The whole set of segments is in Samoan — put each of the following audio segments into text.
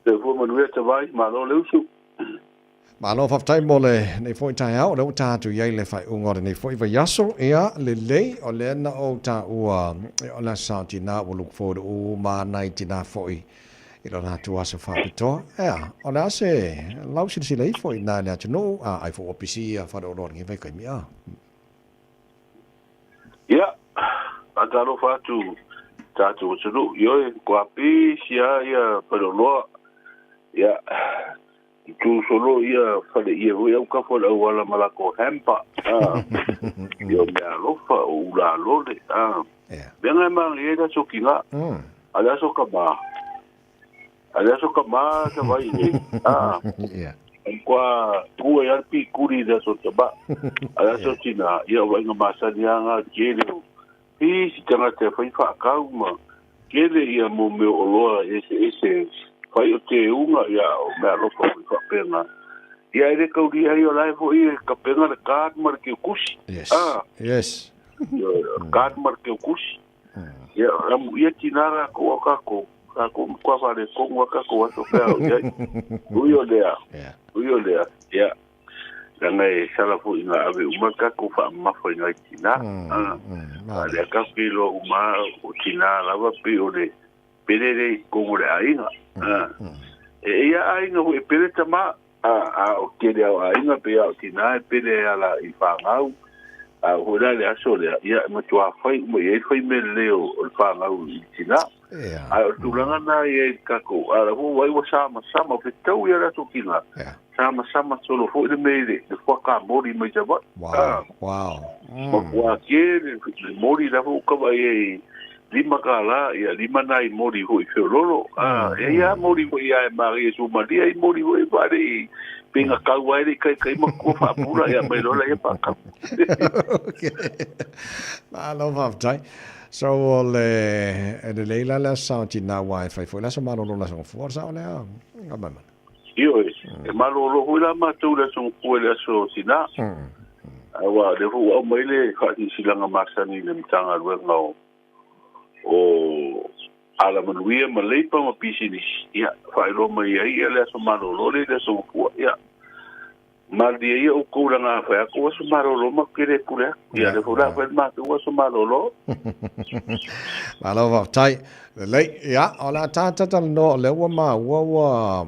Soifua manuia Tavai, malo le usu. Malo faafetai mo lenei foi taeao, o lea ua tatou i ai i le faaiuga o lenei foi vaiaso. Ia, lelei, o lea na ou taua o le Aso Saotina ua look forward uma nai tina foi i lo latou aso faapitoa. Ea, o le a se lau silasila ifo i ina i le atunuu, a ai foi ua pisi ia faleoloa i lenei vaitaimi, a? Ia, faatalofa atu tatou atunuu, ioe, ua pisi lava ia faleoloa. Ia, tu solo ia fale ia foi au kafa o le auala ma lako hamper. Ia o mea alofa o ula lole. Mea ngai magia i le aso kina. A le aso kama. A le aso kama ta vai nei. Kua kua ia pi kuri le aso tama. A le aso tina ia o vainga masani anga kele o. Pi si tangata e whai whaakau ma kele ia mo meo o loa ese ese whai o te unga ia o mea alofa o whapenga. Ia ere kauria i o lai fo i ka penga le card ma le keu kusi. Yes. Yes. Card ma le keu kusi. Ia ramu ia tinara ko kako. Kako kwa whare kongu kako aso pea o iai. Ui o lea. Ui o lea. Ia. Langa e sala fo inga ave uma kako wha mafa inga i tina. A lea kako i loa uma o tina lava pe o le pere kongo le ainga. E ia ainga ho e pere tama a o kere au ainga pe au tina e pere ala i whangau. A ho la le aso lea ia matua whai uma i e whai me leo o le whangau i tina. A o tūranga nā ia i kako. A la wai wa sama sama fe tau ia rato ki ngā. Sama sama solo fo le me le whaka mori mai te wa. Wow. Wow. Ma kua ke le mori la fo kawa i lima ka la ia lima nai mori ho i whiololo. E ia mori ho ia e mari e sumaria i mori ho i whare i pinga kauai le kai kai makua whaapura ia mai lola ia whakau. Okay. Malo faafetai. So o le e le leila le aso tina wa e fai foi le aso malolo le aso gafua o le sao lea ka mai mana. Ioe, e malolo foi la matou le aso gafua i le aso tina. Aua le foi ua aumai le faasilasilaga masani i le Matagaluega o Alamanuia ma Leipa ma Pisinisi. Ia, faailoa mai ai ia le aso malolo le i le aso gafua. Ia, malie ia oukou laga afai atu aso malolo ma kele pule atu. Ia, le foi la afai le matou aso malolo. Malo faafetai. Lelei, ia, o le a tata talanoa o lea ua maua ua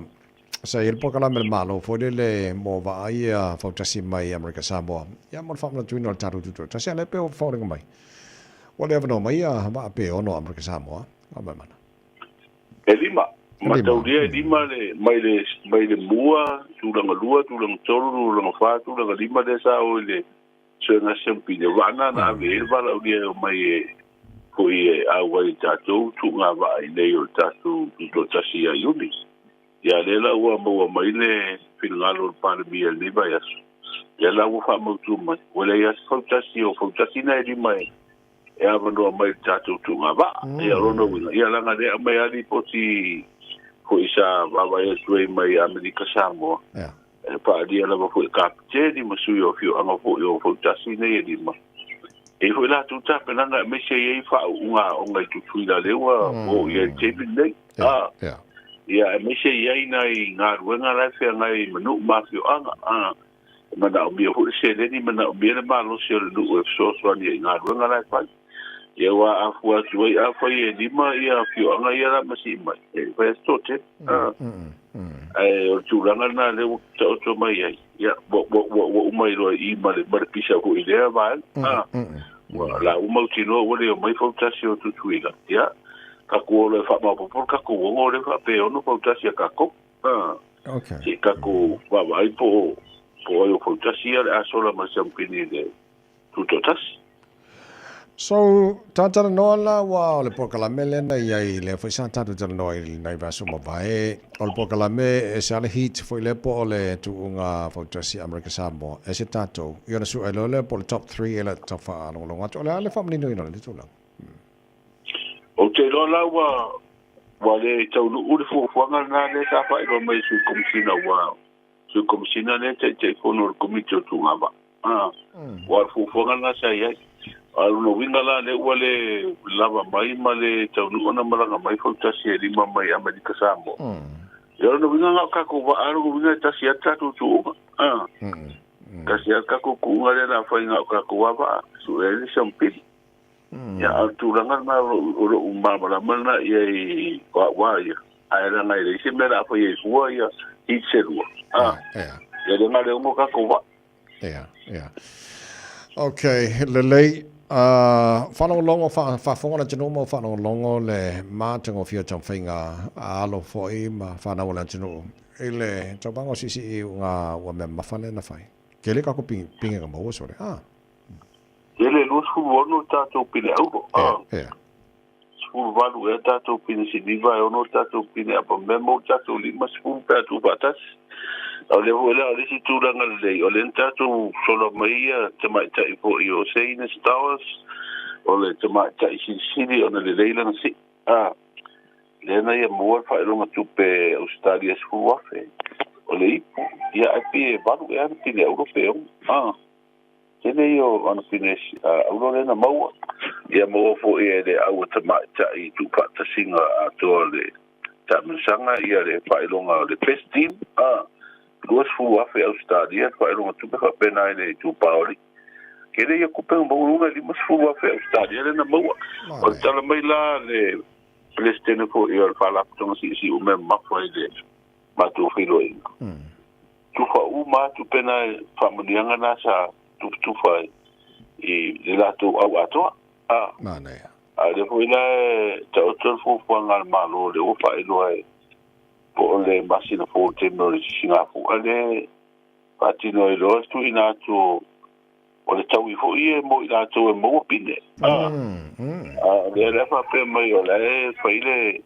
sa i ai le polokalame a le Malo foi lele mo vaa ia fautasi mai Amerika Samoa. Ia mo le faamanatuina o le tatou tutoatasi, a lea pei ua foliga mai. Ua le avanoa mai ia vaa pe ono Amerika Samoa. Ngā mai mana. E lima. Mataulia e lima le, mai le, mai le mua, tulaga lua, tulaga tolu, tulaga whā, tulaga lima le sa o i le suega siampini. Waana na ave e wala o lia o mai e foi e au ai tātou, tu ngā waa i nei o tātou tutoatasi ia Iuni. Ia le la ua maua mai le finagalo o le Palemia i lenei vaiaso. Ia la ua faamautu mai. Ua leai lava se fautasi o fautasi na e lima e e avanoa mai le tatou tuuga vaa. Ia o lona uiga, ia leaga lea aumai lava lipoti foi sa vaavaai atu ai mai Amerika Samoa. E paalia lava foi e kapiteni ma sui o afioaga foi o fautasi nei e lima. E i foi latou tapenaga aemaise ai ai faauuga aoga i Tutuila lea ua oo i ai i le taimi lenei. Ia aemaise i ai nai galuega la e feagai ma nuu ma afioaga. E manaomia foi le seleni, manaomia le malosi o le nuu e fesoasoani ai i galuega la e fai. Ia ua afua atu ai afai e lima ia afioaga ia la masii mai, e fai atu toatele. Ae o le tulaga lena lea ua taoto mai ai. Ia, ua uma i loa i i ma le pisa foi i lea vaega. Ua la ua mautinoa ua le omai fautasi o Tutuila. Ia, tatou o loa e faamaopoopo le tatou ogo lea faapea e ono fautasi a tatou. Okay. Se i tatou vaavaai po o ai o fautasi ia le a sola ma le siamupini i le tutoatasi. So, ta talanoa la ua o le polokalame lea na i ai, lea foi sa tatou talanoa i nai vaiaso ua mavae, o le polokalame e ese lava le heat foi lea po o le tuuga fautasi Amerika Samoa, ese tatou. Ia ona sue loa lea po o le top 3 ea la tau faalogologo atu. O le a le faamaninoina o lenei tulaga? Ou te iloa la ua le taunuu le fuafuaga lena lea sa faailoa mai e Sui Komesina ua Sui Komesina lea e Taitaifono o le Komiti o Tugava. Ua o le fuafuaga lena sa i ai. A o lona uiga la lea ua le lava mai ma le taunuu ona malaga mai fautasi e lima mai Amerika Samoa. Ia ona winga ngā kako wa aro winga tasi a tātou tuunga. Tasi a kako kuunga le na whai ngā kako wa wa su e le sampili. Ia a tūranga nā ro umāmarama na ia i wa wa ia. Ai ranga i reisi mera a whai e fua ia i te rua. Ia le ngā le ungo kako wa. Ia, ia. Okay, lelei. Whanongongo, whafonga na tino mo whanongongo le mātango fia tauwhainga a alo foi ma whanau le tino. I le taubango sisi i ngā ua mea mawhale na whai. Ke le kako pinga ka maua sore. Ke le 26 tātou pine auro. Ia. 18 e tātou pine siniva e 6 tātou pine apa memo tātou 50 pea tu whatasi. O le hoi la o le si tūranga lei, o le tātou sola mai ia te maitai po i o Seina Stowers, o le te maitai silisili o na le leilanga si. Lena ia mua whaelonga tupe Australia 10,000. O le ipu, ia ai pi e 8 e ana pine auro pe o. Tēnei o ana pine auro lena maua. Ia maua fo e le aua te maitai tūpatasinga atoa le tāmansanga ia le whaelonga o le best team. 20,000 Australia, whaelonga tupe whapena i le tūpaori. Ke le ia kupenga maurunga 50,000 Australia lena maua. O le tala mai la le Palestine fo i o le whalaputonga si si ume mafua i le mātou whiloinga. Tuwha u mātou pena whamunianga nā sa tuwha i le lātou au atoa. A le foi la ta o tolu fuafuaga a le Malo le ua faailoa e po o le masina fou taimi o le sisigafu a le faatino ai loa le tuuina atu o le taui foʻi e mo i latou e maua pine. A lea lea faapea mai o la e fai le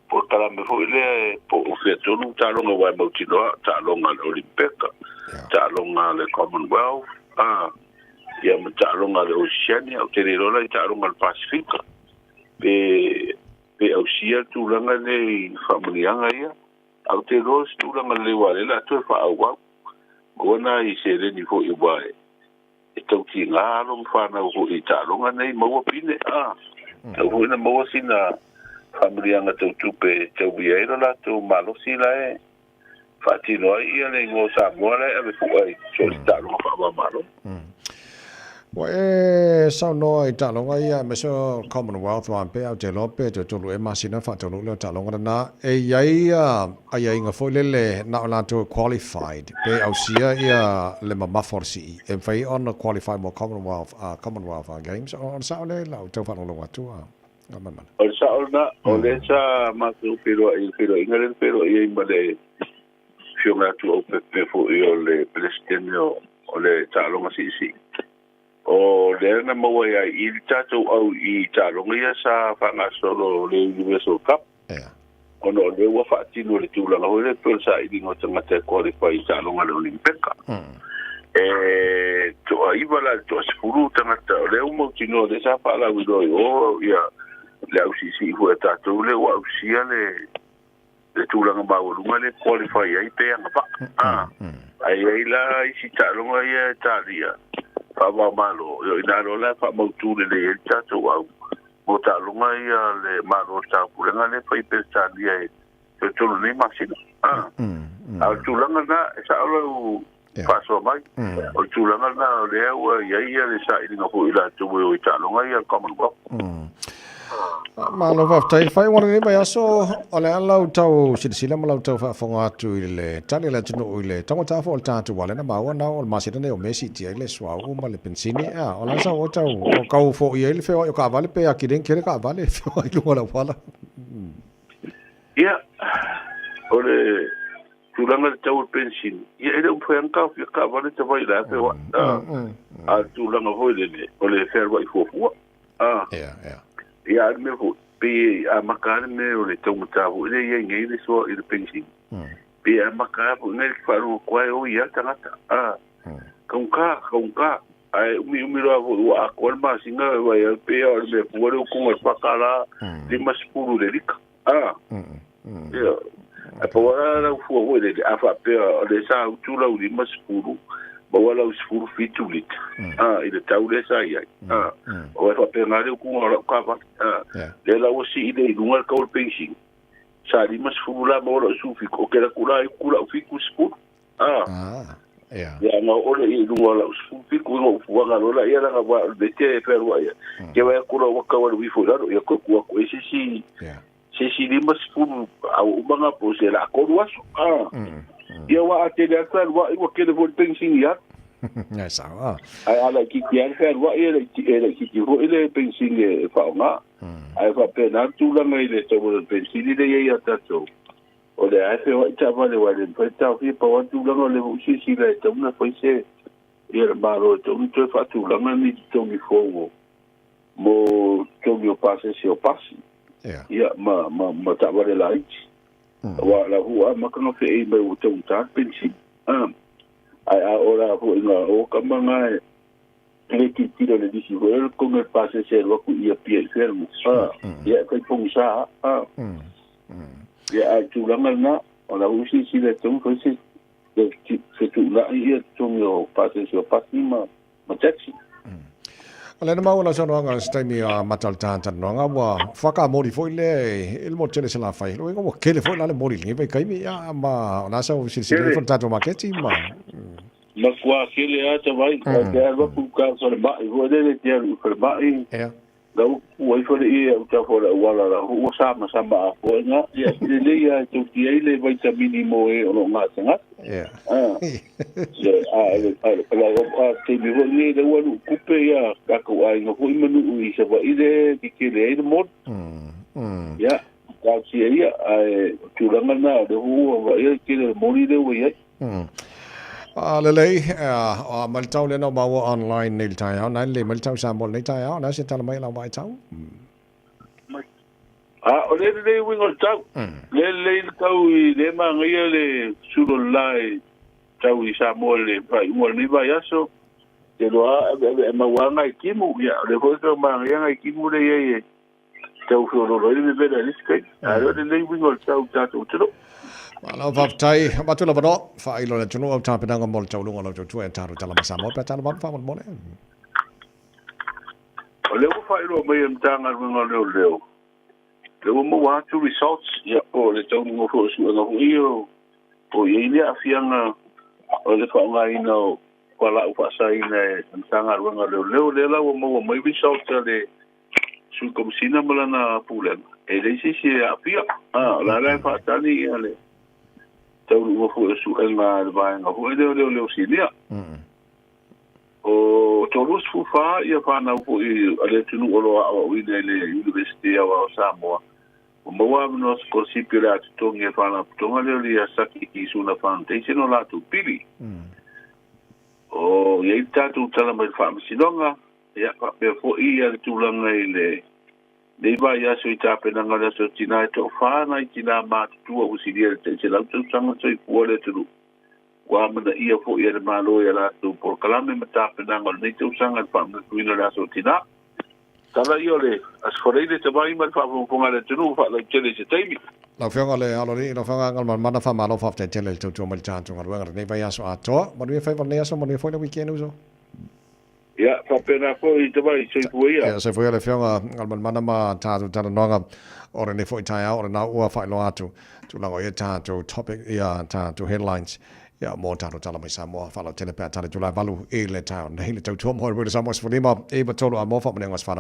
po kalame foʻi lea e po o fea tonu taaloga ua e mautinoa taaloga le Olimpeka, taaloga le Commonwealth, ia ma taaloga le Oceania, o te le lola i taaloga le Pasifika. Pe ausia tulaga nei faamuniaga ia au te loa se tulaga lelei ua le latou e faaauau ona i seleni foʻi ua e tautigā alo ma fanau foʻi i taaloga nei maua pine. Tau foʻi na maua sina faamuliaga tautupe tauia ai lo latou malosi la e faatino ai ia le igoa o Samoa la e ave puʻa i so o se taaloga faavamalo. Ua e saunoa i taaloga ia aemaise o Commonwealth ma pe au te iloa pe toe tolu ea masina faataunuu lea o taaloga lena e i ai aiaiga foi lele na o latou e qualified pe ausia ia le mamafa o le sii e mafai ona qualify mo Commonwealth Commonwealth Games. O le sao lea i lau tau faalogologo atu a Manamana. O le sao lena, o lea sa matou feiloai i le feiloaiga lea na feiloai ai ma le afioga atu au pepe foʻi o le Peresetene o le taaloga siisii. O lea na maua ai i le tatou au i taaloga ia sa faagasolo le Universal Cup. Ona o lea ua faatino le tulaga foi lea pei o le sailiga o tagata e qualify i taaloga le Olimpeka. E toa-9 la i le toa-10 tagata o lea ua mautinoa lea sa faalauiloa i o ia le ausiisii foi a tatou lea ua ausia le tulaga maualuga le qualify ai pe agavaa. Ai ai la isi taaloga ia e talia faavaomalo o ina loa la e faamautū lelei ai le tatou au mo taaloga ia le Malo o le Taupulega le fai Peretania e toe tolu nei masina. A o le tulaga lena e sao lau faasoa mai. O le tulaga lena o lea ua i ai ia le sailiga foi i latou e o i taaloga ia le Commonwealth. Malo faafetai. Whai wana nei mai aso, o le ala o tau silasila ma lau tau faafofoga atu i le tali a le atunuu i le taugata foi o le tatou wale na maua na o le masina nei o Me siiti ai le suauu ma le pensini. O le sa o tau o kau foʻi ai le feoai o kaavale pe akileng kele kaavale e feoai i luga o le auala. Ia, o le tulaga le tau o le pensini, ia e le o mafai lava ona taofia kaavale tawai la feoai. A le tulaga foi lele, o le fealuai fuafua. Ia a le mea foi, pei e amata lava le mea o le taugata foi lea e i ai nei le soa i le pensini. Pei e amata lava foi nei le faalogo atu ai o i lava le tagata. Taugata, taugata. Ae umiumi loa foi ua atoa le masina e vaai atu pei lava o le mea fua le utuga o le $4 50 le lita. Ia, ae pau lava lau fua foi lele, a faapea o lea sa utu lau 50, maua lau 17 lita, i le tau lea sa i ai. O ai faapena le utuga o lau kaavale. Lea la ua sii lea i luga le tau o le penisini. Sa 50 la maua la'u 17, o ke laku la iku la'u 70, a. Ah, ia. Ia na oo lea i luga o la'u 17 ina ou fuaga loa laia laga ua o le mea te fealuai ai. Ke vaai atu loa ua tau alu ifo i lalo, ia toe tuu atu ai se isi se isi 50 a ua uma na po o se la 3 aso. A. Ia ua a tele atu fealuai ua tele foi le penisini alu. Ia sao a. Ae a laitiiti lava le fealuai e laitiiti foi le penisini e faaaoga. Ae faapena le tulaga i le tau o le penisini lea e i ai ia tatou, o lea lava e feoai taavale aua e le mafai ona taofia. Pau lava le tulaga o lea foi ua silasila e tatau ona fai se ia le Malo e tatau ona toe faatulaga ni totogi fou mo totogi o pasese o pasi ia ma taavale laiti. Aua o la foi ua amata ona feei mai ua taugata le penisini. Ae a oo la foi ina o tama na e le tilotilo i le lisi foi lea o le totogi o le pasese e alu atu i Apia i fea lena. Ia e fai pogisa lava. Ia a o le tulaga lena, o la foi ua silasila e tatau ona fai se fetuunai ia totogi o pasese o pasi ma taxi. O lea na maua lau saunoaga i se taimi a amata o le talanoaga, ua whakamori foi le i le motu tele Salafai. Lona uiga ua kele foi la le moli i lenei vaitaimi, ia, ma o le a sau silasila ifo i le tatou maketi ma. Matua kele lava tavai, ae te alu atu i uta i le falemai foi lele, te alu i le falemai, lau ua ifo le ie au tafa o le auala la ua samasama atoa ina ia lelei lava e tautia ai le vaitamini mo e o lo o gasegase. Le a le a taimi foi lenei lea ua lu'u tupe ia tatou aiga foi ma nuu i Savaii lea e tetele ai le moli. Ia talosia ia ae o tulaga lena o lea foi ua vaaia le tele o le moli lea ua i ai. A lelei, a mai le tau lea na ou maua online nei i le taeao, na e lelei mai le tau i Samoa i lenei taeao, o le a se tala mai a lau vaitau? A o lea lelei uiga o le tau. Lea lelei le tau i lea manaia le sulu o le la i tau i Samoa i le faaiuga o lenei vaiaso. Te loa aveaveai mau lava nai timu, ia o lea foi e manaia nai timu lea i ai e tau feoloolo ai le vevela i le isi taimi. Ae o le lelei uiga o le tau i tatou atunuu. Malo faafetai. Avatu le avanoa, faailo i le atunuu au tapenaga mo le taualuga o lau tautua e talo tala ma Samoa pe a talo valu faamolemole. O lea ua faailoa mai e le Matagaluega o Leoleo, lea ua maua atu results, ia po o le taunuuga foi o suega foi ia o i ai le aafiaga o le faaaogaina o fualaau faasaina e le Matagaluega o Leoleo. Lea la ua maua mai results a le Sui Komesina ma lana pulega, e leai se isi e aafia. A, o la la e faatali ia le taunuuga foi o suega a le vaega foi lea o Leoleo Sinia. O 34 ia fanau foi a le atunuu o lo o aoaoina i le Iunivesite Aoao o Samoa, ua maua avanoa sikolasipi o le a totogi e le faalapotopotoga lea o le Yasaki Kizuna Foundation o latou pili. O i ai le tatou tala mai le Faamasinoga, Ia, faapea foi ia le tulaga i le nei vaiaso i tapenaga o le Aso Tina e toafa nai tina matutua ua silia i le tai 100 tausaga soifua o le atunuu. Ua amanaia foi e le Malo i a latou polokalame ma tapenaga o lenei tausaga i le faamanatuina o le Aso Tina. Tala ia o le Aso Faraile tamai ma le faafogafoga a le atunuu faalautele i se taimi. Lau Afioga le Aloalii, lau Afioga Galumalemana, faamalo faafetai tele i le tautua mai i le tatou galuega i lenei vaiaso atoa. Manuia faiva o lenei aso, manuia foi le weekend uso. Ia, faapena foi tamai, soifua ia. Ia, soifua ia le Afioga Galumalemana ma tatou talanoaga o lenei foi taeao, o lena ua faailoa atu tulaga o ia tatou topic, ia tatou headlines, ia mo tatou tala mai Samoa, faalautele pe a tali tulae valu i le taeao nei le tautua mo le Samoa 15 i 3 a mo faamanuiaga o se whanau.